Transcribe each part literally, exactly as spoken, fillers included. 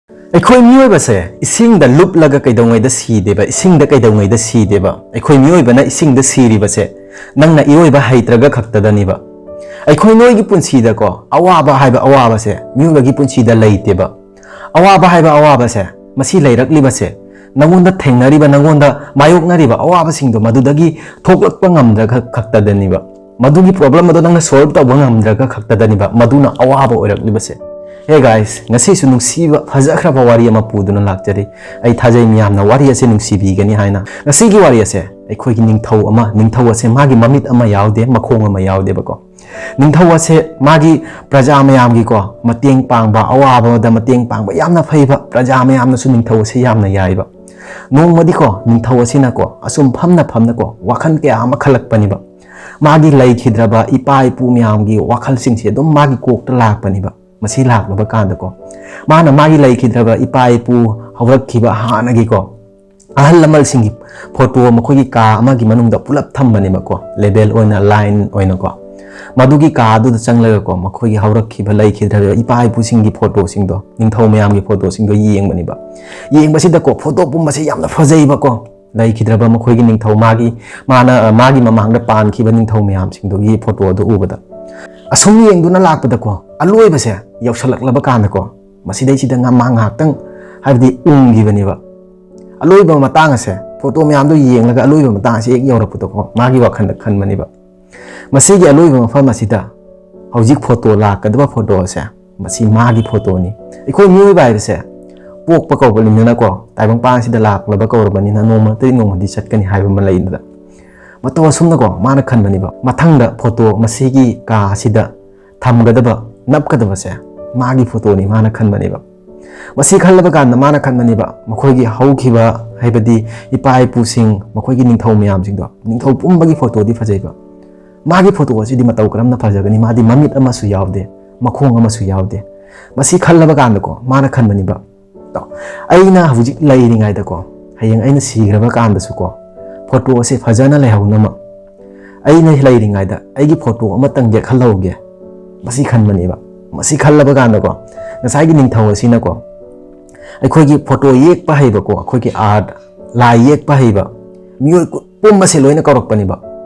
ꯑꯩꯈꯣꯏ ꯃꯤꯑꯣꯏꯕꯁꯦ ꯏꯁꯤꯡꯗ ꯂꯨꯞꯂꯒ ꯀꯩꯗꯧꯉꯩꯗ ꯁꯤꯗꯦꯕ, ꯏꯁꯤꯡꯗ ꯀꯩꯗꯧꯉꯩꯗ ꯁꯤꯗꯦꯕ꯫ ꯑꯩꯈꯣꯏ ꯃꯤꯑꯣꯏꯕꯅ ꯏꯁꯤꯡꯗ ꯁꯤꯔꯤꯕꯁꯦ ꯅꯪꯅ ꯏꯔꯣꯏꯕ ꯍꯩꯇ꯭ꯔꯒ ꯈꯛꯇꯗꯅꯤꯕ꯫ ꯑꯩꯈꯣꯏ ꯅꯣꯏꯒꯤ ꯄꯨꯟꯁꯤꯗꯀꯣ, ꯑꯋꯥꯕ ꯍꯥꯏꯕ ꯑꯋꯥꯕꯁꯦ ꯃꯤꯑꯣꯏꯕꯒꯤ ꯄꯨꯟꯁꯤꯗ ꯂꯩꯇꯦꯕ꯫ ꯑꯋꯥꯕ ꯍꯥꯏꯕ ꯑꯋꯥꯕꯁꯦ, ꯃꯁꯤ ꯂꯩꯔꯛꯂꯤꯕꯁꯦ, ꯅꯪꯉꯣꯟꯗ ꯊꯦꯡꯅꯔꯤꯕ, ꯅꯪꯉꯣꯟꯗ ꯃꯥꯌꯣꯛꯅꯔꯤꯕ ꯑꯋꯥꯕꯁꯤꯡꯗꯣ ꯃꯗꯨꯗꯒꯤ ꯊꯣꯛꯂꯛꯄ ꯉꯝꯗ꯭ꯔꯒ ꯈꯛꯇꯗꯅꯤꯕ꯫ ꯃꯗꯨꯒꯤ problem ꯑꯗꯣ ꯅꯪꯅ solve ꯇꯧꯕ ꯉꯝꯗ꯭ꯔꯒ ꯈꯛꯇꯗꯅꯤꯕ ꯃꯗꯨꯅ ꯑꯋꯥꯕ ꯑꯣꯏꯔꯛꯂꯤꯕꯁꯦ꯫ Hey guys, ꯉꯁꯤꯁꯨ ꯅꯨꯡꯁꯤꯕ ꯐꯖꯈ꯭ꯔꯕ ꯋꯥꯔꯤ ꯑꯃ ꯄꯨꯗꯨꯅ ꯂꯥꯛꯆꯔꯤ꯫ ꯑꯩ ꯊꯥꯖꯩ ꯃꯤꯌꯥꯝꯅ ꯋꯥꯔꯤ ꯑꯁꯦ ꯅꯨꯡꯁꯤꯕꯤꯒꯅꯤ ꯍꯥꯏꯅ꯫ ꯉꯁꯤꯒꯤ ꯋꯥꯔꯤ ꯑꯁꯦ ꯑꯩꯈꯣꯏꯒꯤ ꯅꯤꯡꯊꯧ ꯑꯃ, ꯅꯤꯡꯊꯧ ꯑꯁꯦ ꯃꯥꯒꯤ ꯃꯃꯤꯠ ꯑꯃ ꯌꯥꯎꯗꯦ, ꯃꯈꯣꯡ ꯑꯃ ꯌꯥꯎꯗꯦꯕꯀꯣ꯫ ꯅꯤꯡꯊꯧ ꯑꯁꯦ ꯃꯥꯒꯤ ꯄ꯭ꯔꯖꯥ ꯃꯌꯥꯝꯒꯤꯀꯣ ꯃꯇꯦꯡ ꯄꯥꯡꯕ, ꯑꯋꯥꯕꯗ ꯃꯇꯦꯡ ꯄꯥꯡꯕ ꯌꯥꯝꯅ ꯐꯩꯕ, ꯄ꯭ꯔꯖꯥ ꯃꯌꯥꯝꯅꯁꯨ ꯅꯤꯡꯊꯧ ꯑꯁꯦ ꯌꯥꯝꯅ ꯌꯥꯏꯕ꯫ ꯅꯣꯡꯃꯗꯤꯀꯣ ꯅꯤꯡꯊꯧ ꯑꯁꯤꯅꯀꯣ ꯑꯁꯨꯝ ꯐꯝꯅ ꯐꯝꯅꯀꯣ ꯋꯥꯈꯜ ꯀꯌꯥ ꯑꯃ ꯈꯜꯂꯛꯄꯅꯦꯕ꯫ ꯃꯥꯒꯤ ꯂꯩꯈꯤꯗ꯭ꯔꯕ ꯏꯄꯥ ꯏꯄꯨ ꯃꯌꯥꯝꯒꯤ ꯋꯥꯈꯜꯁꯤꯡꯁꯦ ꯑꯗꯨꯝ ꯃꯥꯒꯤ ꯀꯣꯛꯇ ꯂꯥꯛꯄꯅꯦꯕ꯫ ꯃꯁꯤ ꯂꯥꯛꯂꯕ ꯀꯥꯟꯗꯀꯣ ꯃꯥꯅ ꯃꯥꯒꯤ ꯂꯩꯈꯤꯗ꯭ꯔꯕ ꯏꯄꯥ ꯏꯄꯨ, ꯍꯧꯔꯛꯈꯤꯕ ꯍꯥꯟꯅꯒꯤꯀꯣ ꯑꯍꯜ ꯂꯃꯟꯁꯤꯡꯒꯤ photo ꯃꯈꯣꯏꯒꯤ ꯀꯥ ꯑꯃꯒꯤ ꯃꯅꯨꯡꯗ ꯄꯨꯂꯞ ꯊꯝꯕꯅꯦꯕꯀꯣ, level ꯑꯣꯏꯅ, line ꯑꯣꯏꯅꯀꯣ꯫ ꯃꯗꯨꯒꯤ ꯀꯥ ꯑꯗꯨꯗ ꯆꯪꯂꯒꯀꯣ ꯃꯈꯣꯏꯒꯤ ꯍꯧꯔꯛꯈꯤꯕ, ꯂꯩꯈꯤꯗ꯭ꯔꯕ ꯏꯄꯥ ꯏꯄꯨꯁꯤꯡꯒꯤ photoꯁꯤꯡꯗꯣ, ꯅꯤꯡꯊꯧ ꯃꯌꯥꯝꯒꯤ photoꯁꯤꯡꯗꯣ ꯌꯦꯡꯕꯅꯦꯕ꯫ ꯌꯦꯡꯕꯁꯤꯗꯀꯣ photo ꯄꯨꯝꯕꯁꯦ ꯌꯥꯝꯅ ꯐꯖꯩꯕꯀꯣ꯫ ꯂꯩꯈꯤꯗ꯭ꯔꯕ ꯃꯈꯣꯏꯒꯤ ꯅꯤꯡꯊꯧ, ꯃꯥꯒꯤ, ꯃꯥꯅ, ꯃꯥꯒꯤ ꯃꯃꯥꯡꯗ ꯄꯥꯟꯈꯤꯕ ꯅꯤꯡꯊꯧ ꯃꯌꯥꯝꯁꯤꯡꯗꯨꯒꯤ photo ꯑꯗꯨ ꯎꯕꯗ, ꯑꯁꯨꯝ ꯌꯦꯡꯗꯨꯅ ꯂꯥꯛꯄꯗꯀꯣ, ꯑꯂꯣꯏꯕꯁꯦ ꯌꯧꯁꯜꯂꯛꯂꯕ ꯀꯥꯟꯗꯀꯣ, ꯃꯁꯤꯗꯩꯁꯤꯗ ꯉ-, ꯃꯥ ꯉꯥꯏꯍꯥꯛꯇꯪ, ꯍꯥꯏꯕꯗꯤ, ꯎꯪꯈꯤꯕꯅꯦꯕ꯫ ꯑꯂꯣꯏꯕ ꯃꯇꯥꯡ ꯑꯁꯦ, photo ꯃꯌꯥꯝꯗꯣ ꯌꯦꯡꯂꯒ ꯑꯂꯣꯏꯕ ꯃꯇꯥꯡ ꯑꯁꯦ ꯍꯦꯛ ꯌꯧꯔꯛꯄꯗꯀꯣ, ꯃꯥꯒꯤ ꯋꯥꯈꯜꯗ ꯈꯟꯕꯅꯦꯕ, ꯃꯁꯤꯒꯤ ꯑꯂꯣꯏꯕ ꯃꯐꯝ ꯑꯁꯤꯗ ꯍꯧꯖꯤꯛ photo ꯂꯥꯛꯀꯗꯕ photo ꯑꯁꯦ, ꯃꯁꯤ ꯃꯥꯒꯤ photoꯅꯤ꯫ ꯑꯩꯈꯣꯏ ꯃꯤꯑꯣꯏꯕ ꯍꯥꯏꯕꯁꯦ ꯄꯣꯛꯄ ꯀꯧꯕꯅꯤꯅꯀꯣ, ꯇꯥꯏꯕꯪꯄꯥꯟꯁꯤꯗ ꯂꯥꯛꯂꯕ ꯀꯧꯔꯕꯅꯤꯅ ꯅꯣꯡꯃ ꯅꯠꯇ꯭ꯔꯗꯤ ꯅꯣꯡꯃꯗꯤ ꯆꯠꯀꯅꯤ ꯍꯥꯏꯕ ꯑꯃ ꯂꯩꯗꯅ꯫ ꯃꯇꯧ ꯑꯁꯨꯝꯅꯀꯣ ꯃꯥꯅ ꯈꯟꯕꯅꯦꯕ, ꯃꯊꯪꯗ photo ꯃꯁꯤꯒꯤ ꯀꯥ ꯑꯁꯤꯗ ꯊꯝꯒꯗꯕ, ꯅꯞꯀꯗꯕꯁꯦ ꯃꯥꯒꯤ photoꯅꯤ ꯃꯥꯅ ꯈꯟꯕꯅꯦꯕ꯫ ꯃꯁꯤ ꯈꯜꯂꯕ ꯀꯥꯟꯗ ꯃꯥꯅ ꯈꯟꯕꯅꯦꯕ, ꯃꯈꯣꯏꯒꯤ ꯍꯧꯈꯤꯕ, ꯍꯥꯏꯕꯗꯤ ꯏꯄꯥ ꯏꯄꯨꯁꯤꯡ, ꯃꯈꯣꯏꯒꯤ ꯅꯤꯡꯊꯧ ꯃꯌꯥꯝꯁꯤꯡꯗꯣ, ꯅꯤꯡꯊꯧ ꯄꯨꯝꯕꯒꯤ photoꯗꯤ ꯐꯖꯩꯕ, ꯃꯥꯒꯤ photo ꯑꯁꯤꯗꯤ ꯃꯇꯧ ꯀꯔꯝꯅ ꯐꯖꯒꯅꯤ? ꯃꯥꯗꯤ ꯃꯃꯤꯠ ꯑꯃꯁꯨ ꯌꯥꯎꯗꯦ, ꯃꯈꯣꯡ ꯑꯃꯁꯨ ꯌꯥꯎꯗꯦ꯫ ꯃꯁꯤ ꯈꯜꯂꯕ ꯀꯥꯟꯗꯀꯣ ꯃꯥꯅ ꯈꯟꯕꯅꯦꯕ, "ꯇꯣ, ꯑꯩꯅ ꯍꯧꯖꯤꯛ ꯂꯩꯔꯤꯉꯩꯗꯀꯣ, ꯍꯌꯦꯡ ꯑꯩꯅ ꯁꯤꯈ꯭ꯔꯕ ꯀꯥꯟꯗꯁꯨꯀꯣ, photo ꯑꯁꯦ ꯐꯖꯅ ꯂꯩꯍꯧꯅꯕ ꯑꯩꯅ ꯂꯩꯔꯤꯉꯩꯗ ꯑꯩꯒꯤ photo ꯑꯃꯇꯪ ꯌꯦꯛꯍꯜꯍꯧꯒꯦ", ꯃꯁꯤ ꯈꯟꯕꯅꯦꯕ꯫ ꯃꯁꯤ ꯈꯜꯂꯕ ꯀꯥꯟꯗꯀꯣ ꯉꯁꯥꯏꯒꯤ ꯅꯤꯡꯊꯧ ꯑꯁꯤꯅꯀꯣ ꯑꯩꯈꯣꯏꯒꯤ ꯐꯣꯇꯣ ꯌꯦꯛꯄ ꯍꯩꯕꯀꯣ, ꯑꯩꯈꯣꯏꯒꯤ ꯑꯥꯔꯠ, ꯂꯥꯏ ꯌꯦꯛꯄ ꯍꯩꯕ ꯃꯤꯑꯣꯏ ꯀꯨ- ꯄꯨꯝꯕꯁꯦ ꯂꯣꯏꯅ ꯀꯧꯔꯛꯄꯅꯦꯕ꯫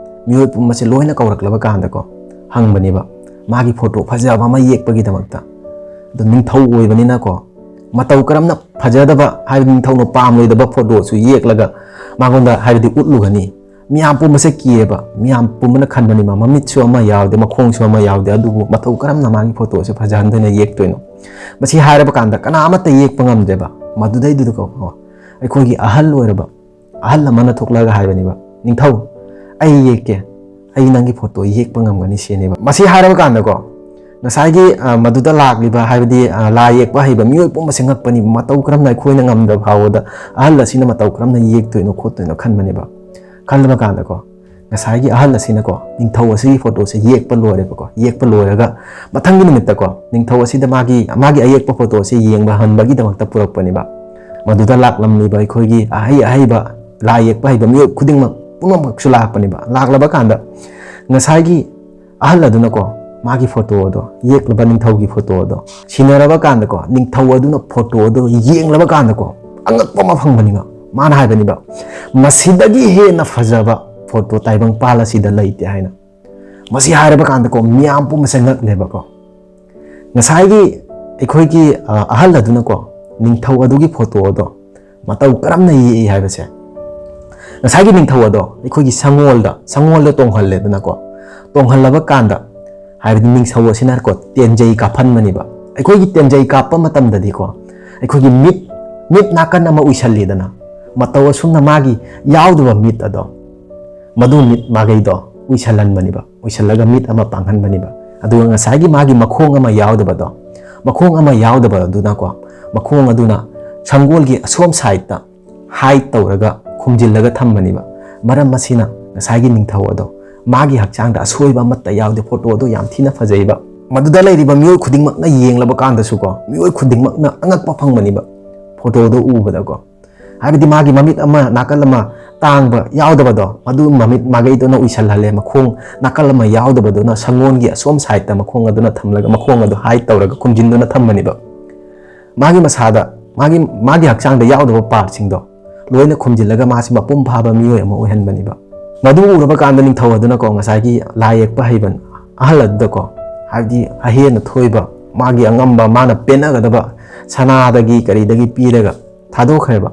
ꯃꯤꯑꯣꯏ ꯄꯨꯝꯕꯁꯦ ꯂꯣꯏꯅ ꯀꯧꯔꯛꯂꯕ ꯀꯥꯟꯗꯀꯣ, ꯍꯪꯕꯅꯦꯕ, ꯃꯥꯒꯤ ꯐꯣꯇꯣ ꯐꯖꯕ ꯑꯃ ꯌꯦꯛꯄꯒꯤꯗꯃꯛꯇ꯫ ꯑꯗꯣ ꯅꯤꯡꯊꯧ ꯑꯣꯏꯕꯅꯤꯅꯀꯣ, ꯃꯇꯧ ꯀꯔꯝꯅ ꯐꯖꯗꯕ, ꯍꯥꯏꯕꯗꯤ ꯅꯤꯡꯊꯧꯅ ꯄꯥꯝꯂꯣꯏꯗꯕ ꯐꯣꯇꯣꯁꯨ ꯌꯦꯛꯂꯒ ꯃꯉꯣꯟꯗ, ꯍꯥꯏꯕꯗꯤ, ꯎꯠꯂꯨꯒꯅꯤ? ꯃꯤꯌꯥꯝ ꯄꯨꯝꯕꯁꯦ ꯀꯤꯌꯦꯕ꯫ ꯃꯤꯌꯥꯝ ꯄꯨꯝꯕꯅ ꯈꯟꯕꯅꯦꯕ, ꯃꯃꯤꯠꯁꯨ ꯑꯃ ꯌꯥꯎꯗꯦ, ꯃꯈꯣꯡꯁꯨ ꯑꯃ ꯌꯥꯎꯗꯦ, ꯑꯗꯨꯕꯨ ꯃꯇꯧ ꯀꯔꯝꯅ ꯃꯥꯒꯤ ꯐꯣꯇꯣꯁꯦ ꯐꯖꯍꯟꯗꯣꯏꯅꯣ, ꯌꯦꯛꯇꯣꯏꯅꯣ? ꯃꯁꯤ ꯍꯥꯏꯔꯕ ꯀꯥꯟꯗ ꯀꯅꯥ ꯑꯃꯠꯇ ꯌꯦꯛꯄ ꯉꯝꯗꯦꯕ꯫ ꯃꯗꯨꯗꯩꯗꯨꯗꯀꯣ, ꯑꯩꯈꯣꯏꯒꯤ ꯑꯍꯜ ꯑꯣꯏꯔꯕ ꯑꯍꯜ ꯑꯃꯅ ꯊꯣꯛꯂꯛꯑꯒ ꯍꯥꯏꯕꯅꯦꯕ, "ꯅꯤꯡꯊꯧ, ꯑꯩ ꯌꯦꯛꯀꯦ, ꯑꯩ ꯅꯪꯒꯤ ꯐꯣꯇꯣ ꯌꯦꯛꯄ ꯉꯝꯒꯅꯤ," ꯁꯤꯅꯦꯕ꯫ ꯃꯁꯤ ꯍꯥꯏꯔꯕ ꯀꯥꯟꯗꯀꯣ, ꯉꯁꯥꯏꯒꯤ, ꯑ, ꯃꯗꯨꯗ ꯂꯥꯛꯂꯤꯕ, ꯍꯥꯏꯕꯗꯤ, ꯑ, ꯂꯥꯏ ꯌꯦꯛꯄ ꯍꯩꯕ ꯃꯤꯑꯣꯏ ꯄꯨꯝꯕꯁꯦ ꯉꯛꯄꯅꯤ꯫ ꯃꯇꯧ ꯀꯔꯝꯅ ꯑꯩꯈꯣꯏꯅ ꯉꯝꯗꯕ ꯐꯥꯎꯕꯗ ꯑꯍꯜ ꯑꯁꯤꯅ ꯃꯇꯧ ꯀꯔꯝꯅ ꯌꯦꯛꯇꯣꯏꯅꯣ ꯈꯣꯠꯇꯣꯏꯅꯣ ꯈꯟꯕꯅꯦꯕ꯫ ꯈꯜꯂꯕ ꯀꯥꯟꯗꯀꯣ, ꯉꯁꯥꯏꯒꯤ ꯑꯍꯜ ꯑꯁꯤꯅꯀꯣ, ꯅꯤꯡꯊꯧ ꯑꯁꯤꯒꯤ ꯐꯣꯇꯣꯁꯦ ꯌꯦꯛꯄ ꯂꯣꯏꯔꯦꯕꯀꯣ꯫ ꯌꯦꯛꯄ ꯂꯣꯏꯔꯒ ꯃꯊꯪꯒꯤ ꯅꯨꯃꯤꯠꯇꯀꯣ, ꯅꯤꯡꯊꯧ ꯑꯁꯤꯗ ꯃꯥꯒꯤ, ꯃꯥꯒꯤ ꯑꯌꯦꯛꯄ ꯐꯣꯇꯣꯁꯦ ꯌꯦꯡꯕꯍꯟꯕꯒꯤꯗꯃꯛꯇ ꯄꯨꯔꯛꯄꯅꯦꯕ꯫ ꯃꯗꯨꯗ ꯂꯥꯛꯂꯝꯂꯤꯕ ꯑꯩꯈꯣꯏꯒꯤ ꯑꯍꯩ ꯑꯍꯩꯕ ꯂꯥꯏ ꯌꯦꯛꯄ ꯍꯩꯕ ꯃꯤꯑꯣꯏ ꯈꯨꯗꯤꯡꯃꯛ ꯄꯨꯝꯅꯃꯛꯁꯨ ꯂꯥꯛꯄꯅꯦꯕ꯫ ꯂꯥꯛꯂꯕ ꯀꯥꯟꯗ ꯉꯁꯥꯏꯒꯤ ꯑꯍꯜ ꯑꯗꯨꯅꯀꯣ, ꯃꯥꯒꯤ ꯐꯣꯇꯣ ꯑꯗꯣ, ꯌꯦꯛꯂꯤꯕ ꯅꯤꯡꯊꯧꯒꯤ ꯐꯣꯇꯣ ꯑꯗꯣ ꯁꯤꯟꯅꯔꯕ ꯀꯥꯟꯗꯀꯣ, ꯅꯤꯡꯊꯧ ꯑꯗꯨꯅ ꯐꯣꯇꯣ ꯑꯗꯣ ꯌꯦꯡꯂꯕ ꯀꯥꯟꯗꯀꯣ, ꯑꯉꯛꯄ ꯑꯃ ꯐꯪꯕꯅꯤꯕ꯫ ꯃꯥꯅ ꯍꯥꯏꯕꯅꯤꯕ, "ꯃꯁꯤꯗꯒꯤ ꯍꯦꯟꯅ ꯐꯖꯕ ꯐꯣꯇꯣ ꯇꯥꯏꯕꯪ ꯄꯥꯜ ꯑꯁꯤꯗ ꯂꯩꯇꯦ" ꯍꯥꯏꯅ꯫ ꯃꯁꯤ ꯍꯥꯏꯔꯕ ꯀꯥꯟꯗꯀꯣ, ꯃꯤꯌꯥꯝ ꯄꯨꯝꯕꯁꯦ ꯉꯛꯂꯦꯕꯀꯣ꯫ ꯉꯁꯥꯏꯒꯤ ꯑꯩꯈꯣꯏꯒꯤ, ꯑ, ꯑꯍꯜ ꯑꯗꯨꯅꯀꯣ, ꯅꯤꯡꯊꯧ ꯑꯗꯨꯒꯤ ꯐꯣꯇꯣ ꯑꯗꯣ ꯃꯇꯧ ꯀꯔꯝꯅ ꯌꯦꯛꯏ ꯍꯥꯏꯕꯁꯦ, ꯉꯁꯥꯏꯒꯤ ꯅꯤꯡꯊꯧ ꯑꯗꯣ ꯑꯩꯈꯣꯏꯒꯤ ꯁꯪꯒꯣꯜꯗ, ꯁꯪꯒꯣꯜꯗ ꯇꯣꯡꯍꯜꯂꯦꯗꯅꯀꯣ꯫ ꯇꯣꯡꯍꯜꯂꯕ ꯀꯥꯟꯗ, ꯍꯥꯏꯕꯗꯤ ꯅꯤꯡꯊꯧ ꯑꯁꯤꯅꯀꯣ, ꯇꯦꯟꯖꯩ ꯀꯥꯞꯍꯟꯕꯅꯦꯕ꯫ ꯑꯩꯈꯣꯏꯒꯤ ꯇꯦꯟꯖꯩ ꯀꯥꯞꯄ ꯃꯇꯝꯗꯗꯤꯀꯣ, ꯑꯩꯈꯣꯏꯒꯤ ꯃꯤꯠ, ꯃꯤꯠ ꯅꯥꯀꯟ ꯑꯃ ꯎꯏꯁꯜꯂꯤꯗꯅ, ꯃꯇꯧ ꯑꯁꯨꯝꯅ ꯃꯥꯒꯤ ꯌꯥꯎꯗꯕ ꯃꯤꯠ ꯑꯗꯣ, ꯃꯗꯨ ꯃꯤꯠ ꯃꯥꯒꯩꯗꯣ ꯎꯏꯁꯜꯍꯟꯕꯅꯦꯕ, ꯎꯏꯁꯜꯂꯒ ꯃꯤꯠ ꯑꯃ ꯄꯥꯡꯍꯟꯕꯅꯦꯕ꯫ ꯑꯗꯨꯒ ꯉꯁꯥꯏꯒꯤ ꯃꯥꯒꯤ ꯃꯈꯣꯡ ꯑꯃ ꯌꯥꯎꯗꯕꯗꯣ, ꯃꯈꯣꯡ ꯑꯃ ꯌꯥꯎꯗꯕ ꯑꯗꯨꯅꯀꯣ, ꯃꯈꯣꯡ ꯑꯗꯨꯅ ꯁꯪꯒꯣꯜꯒꯤ ꯑꯁꯣꯝ ꯁꯥꯏꯠꯇ ꯍꯥꯏꯠ ꯇꯧꯔꯒ ꯈꯨꯝꯖꯤꯜꯂꯒ ꯊꯝꯕꯅꯦꯕ꯫ ꯃꯔꯝ ꯑꯁꯤꯅ ꯉꯁꯥꯏꯒꯤ ꯅꯤꯡꯊꯧ ꯑꯗꯣ, ꯃꯥꯒꯤ ꯍꯛꯆꯥꯡꯗ ꯑꯁꯣꯏꯕ ꯑꯃꯠꯇ ꯌꯥꯎꯗꯦ, ꯐꯣꯇꯣꯗꯣ ꯌꯥꯝ ꯊꯤꯅ ꯐꯖꯩꯕ꯫ ꯃꯗꯨꯗ ꯂꯩꯔꯤꯕ ꯃꯤꯑꯣꯏ ꯈꯨꯗꯤꯡꯃꯛꯅ ꯌꯦꯡꯂꯕ ꯀꯥꯟꯗꯁꯨꯀꯣ, ꯃꯤꯑꯣꯏ ꯈꯨꯗꯤꯡꯃꯛꯅ ꯑꯉꯛꯄ ꯐꯪꯕꯅꯦꯕ ꯐꯣꯇꯣꯗꯣ ꯎꯕꯗꯀꯣ꯫ ꯍꯥꯏꯕꯗꯤ ꯃꯥꯒꯤ ꯃꯃꯤꯠ ꯑꯃ ꯅꯥꯀꯜ ꯑꯃ ꯇꯥꯡꯕ ꯌꯥꯎꯗꯕꯗꯣ, ꯃꯗꯨ ꯃꯃꯤꯠ ꯃꯥꯒꯩꯗꯨꯅ ꯎꯏꯁꯜꯍꯜꯂꯦ, ꯃꯈꯣꯡ ꯅꯥꯀꯜ ꯑꯃ ꯌꯥꯎꯗꯕꯗꯨꯅ ꯁꯪꯒꯣꯜꯒꯤ ꯑꯁꯣꯝ ꯁꯥꯏꯠꯇ ꯃꯈꯣꯡ ꯑꯗꯨꯅ ꯊꯝꯂꯒ, ꯃꯈꯣꯡ ꯑꯗꯨ ꯍꯥꯏꯠ ꯇꯧꯔꯒ ꯈꯨꯝꯖꯤꯟꯗꯨꯅ ꯊꯝꯕꯅꯦꯕ꯫ ꯃꯥꯒꯤ ꯃꯁꯥꯗ ꯃꯥꯒꯤ ꯃꯥꯒꯤ ꯍꯛꯆꯥꯡꯗ ꯌꯥꯎꯗꯕ ꯄꯥꯔꯠꯁꯤꯡꯗꯣ ꯂꯣꯏꯅ ꯈꯨꯝꯖꯤꯜꯂꯒ ꯃꯥꯁꯤ ꯃꯄꯨꯡ ꯐꯥꯕ ꯃꯤꯑꯣꯏ ꯑꯃ ꯑꯣꯏꯍꯟꯕꯅꯦꯕ꯫ ꯃꯗꯨ ꯎꯔꯕ ꯀꯥꯟꯗ ꯅꯤꯡꯊꯧ ꯑꯗꯨꯅꯀꯣ, ꯉꯁꯥꯏꯒꯤ ꯂꯥꯏ ꯌꯦꯛꯄ ꯍꯩꯕ ꯑꯍꯜ ꯑꯗꯨꯗꯀꯣ, ꯍꯥꯏꯕꯗꯤ ꯑꯍꯦꯟ ꯑꯊꯣꯏꯕ, ꯃꯥꯒꯤ ꯑꯉꯝꯕ, ꯃꯥꯅ ꯄꯦꯟꯅꯒꯗꯕ ꯁꯅꯥꯗꯒꯤ ꯀꯔꯤꯗꯒꯤ ꯄꯤꯔꯒ ꯊꯥꯗꯣꯛꯈ꯭ꯔꯦꯕ꯫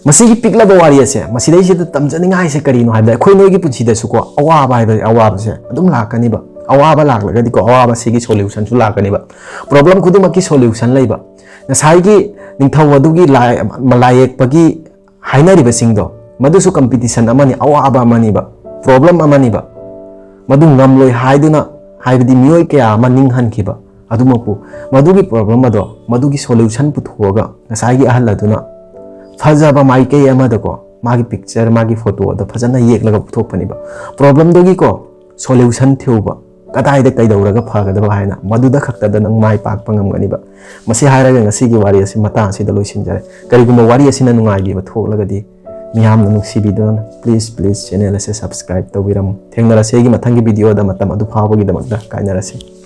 ꯃꯁꯤꯒꯤ ꯄꯤꯛꯂꯕ ꯋꯥꯔꯤ ꯑꯁꯦ ꯃꯁꯤꯗꯩꯁꯤꯗ ꯇꯝꯖꯅꯤꯡꯉꯥꯏꯁꯦ ꯀꯔꯤꯅꯣ ꯍꯥꯏꯕꯗ, ꯑꯩꯈꯣꯏ ꯅꯣꯏꯒꯤ ꯄꯨꯟꯁꯤꯗꯁꯨꯀꯣ ꯑꯋꯥꯕ ꯍꯥꯏꯕ ꯑꯋꯥꯕꯁꯦ ꯑꯗꯨꯝ ꯂꯥꯛꯀꯅꯤꯕ꯫ ꯑꯋꯥꯕ ꯂꯥꯛꯂꯒꯗꯤꯀꯣ, ꯑꯋꯥꯕꯁꯤꯒꯤ ꯁꯣꯂ꯭ꯌꯨꯁꯟꯁꯨ ꯂꯥꯛꯀꯅꯤꯕ꯫ ꯄ꯭ꯔꯣꯕ꯭ꯂꯦꯝ ꯈꯨꯗꯤꯡꯃꯛꯀꯤ ꯁꯣꯂ꯭ꯌꯨꯁꯟ ꯂꯩꯕ꯫ ꯉꯁꯥꯏꯒꯤ ꯅꯤꯡꯊꯧ ꯑꯗꯨꯒꯤ ꯂꯥꯏ ꯂꯥꯏ ꯌꯦꯛꯄꯒꯤ ꯍꯥꯏꯅꯔꯤꯕꯁꯤꯡꯗꯣ, ꯃꯗꯨꯁꯨ ꯀꯝꯄꯤꯇꯤꯁꯟ ꯑꯃꯅꯤ, ꯑꯋꯥꯕ ꯑꯃꯅꯤꯕ, ꯄ꯭ꯔꯣꯕ꯭ꯂꯦꯝ ꯑꯃꯅꯤꯕ꯫ ꯃꯗꯨ ꯉꯝꯂꯣꯏ ꯍꯥꯏꯗꯨꯅ, ꯍꯥꯏꯕꯗꯤ ꯃꯤꯑꯣꯏ ꯀꯌꯥ ꯑꯃ ꯅꯤꯡꯍꯟꯈꯤꯕ ꯑꯗꯨꯃꯛꯄꯨ, ꯃꯗꯨꯒꯤ ꯄ꯭ꯔꯣꯕ꯭ꯂꯦꯝ ꯑꯗꯣ, ꯃꯗꯨꯒꯤ ꯁꯣꯂ꯭ꯌꯨꯁꯟ ꯄꯨꯊꯣꯛꯑꯒ ꯉꯁꯥꯏꯒꯤ ꯑꯍꯜ ꯑꯗꯨꯅ ꯐꯖꯕ ꯃꯥꯏꯀꯩ ꯑꯃꯗꯀꯣ, ꯃꯥꯒꯤ ꯄꯤꯛꯆꯔ, ꯃꯥꯒꯤ ꯐꯣꯇꯣ ꯑꯗꯣ ꯐꯖꯅ ꯌꯦꯛꯂꯒ ꯄꯨꯊꯣꯛꯄꯅꯦꯕ꯫ ꯄ꯭ꯔꯣꯕ꯭ꯂꯦꯝꯗꯨꯒꯤꯀꯣ ꯁꯣꯂ꯭ꯌꯨꯁꯟ ꯊꯤꯌꯨꯕ, ꯀꯗꯥꯏꯗ ꯀꯩꯗꯧꯔꯒ ꯐꯒꯗꯕ ꯍꯥꯏꯅ, ꯃꯗꯨꯗ ꯈꯛꯇꯗ ꯅꯪ ꯃꯥꯏ ꯄꯥꯛꯄ ꯉꯝꯒꯅꯤꯕ꯫ ꯃꯁꯤ ꯍꯥꯏꯔꯒ ꯉꯁꯤꯒꯤ ꯋꯥꯔꯤ ꯑꯁꯤ ꯃꯇꯥꯡ ꯑꯁꯤꯗ ꯂꯣꯏꯁꯤꯟꯖꯔꯦ꯫ ꯀꯔꯤꯒꯨꯝꯕ ꯋꯥꯔꯤ ꯑꯁꯤꯅ ꯅꯨꯡꯉꯥꯏꯈꯤꯕ ꯊꯣꯛꯂꯒꯗꯤ, ꯃꯤꯌꯥꯝꯅ ꯅꯨꯡꯁꯤꯕꯤꯗꯨꯅ please please channel ꯑꯁꯤ subscribe ꯇꯧꯕꯤꯔꯝꯃꯨ꯫ ꯊꯦꯡꯅꯔꯁꯤ ꯑꯩꯒꯤ ꯃꯊꯪꯒꯤ video ꯗ꯫ ꯃꯇꯝ ꯑꯗꯨ ꯐꯥꯎꯕꯒꯤꯗꯃꯛꯇ ꯀꯥꯏꯅꯔꯁꯤ꯫